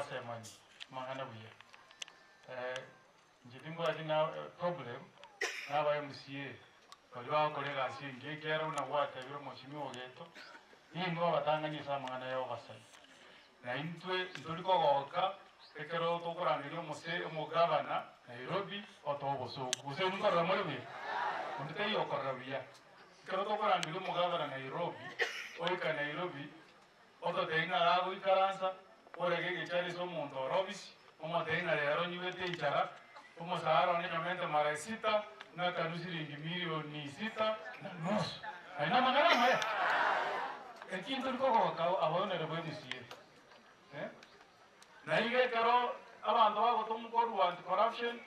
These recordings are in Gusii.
Twasemani amang'ana buya. Inche timbwati na problem na aba MCA baria bagokora egasi engiya ekiagera buna gwatebire omochimi ogeto, nigo abatang'ani ase amang'ana ya obasayi. Na intwe ntori kogoka ekero tokorangeria omose omogavana Nairobi otoe obosooku. Gose inwe nkorora more buya? Onde taiyo okorora buya. Ekero tokorangeria omogavana Nairobi, oika Nairobi, Ototebie ng'a gagoikaransa, orege egechara ase omonto ore obisi, omotebie ng'a rero nyigwete enchara, omosara one nyomente mara sita, ng'akanwe siringi milioni sita na nusu. Aye namang'ana amaya? Eki ntori kogoka abaonere bw'emisia eye. Na iga ekero abanto bagotomwa korwa anti corruption,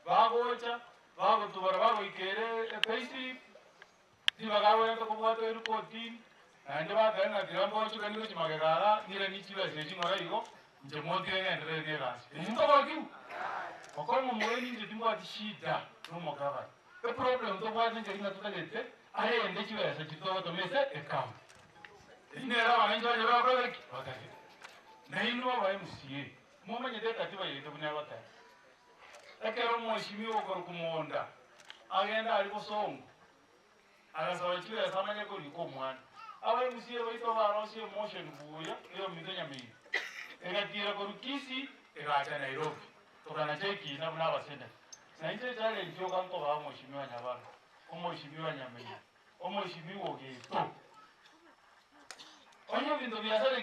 bagocha, bagotubora bagoika ere epayslip, Ribaga agwenerete kobwata oirwe kotini, naende batebe ng'a tiga mbochokanie gochia magega iga, ng'iranie chibesa echi ng'ora igo, inche montige ng'enderere negasi. Eyio ntogokigwe? Okong'u omogeni inche timbwati shida nomogabane. Eproblem tobwate nkeri ng'a totagete arende chibesa chiria togotoma ase ecounty. Eyio nere abananchi banyare bakore ki? Batagete. Nainwe aba MCA, momanyete ekatiba yaito buna egoteba. Ekero omoshimiwa okorokwa Monda agenda aria bosongo, agasaba chibesa amanye korika omwana. Abaemusie baito barosia emotion buya eyominto nyamira, egatiira korwa Kisii egacha Nairobi, tokanacha ekina buna abaseneta. Na inche echallenge yoka nkobaa omoshimiwa Nyabaro, omoshimiwa Nyamira, omoshimiwa Ogeto. Onye ebinto biasarekire.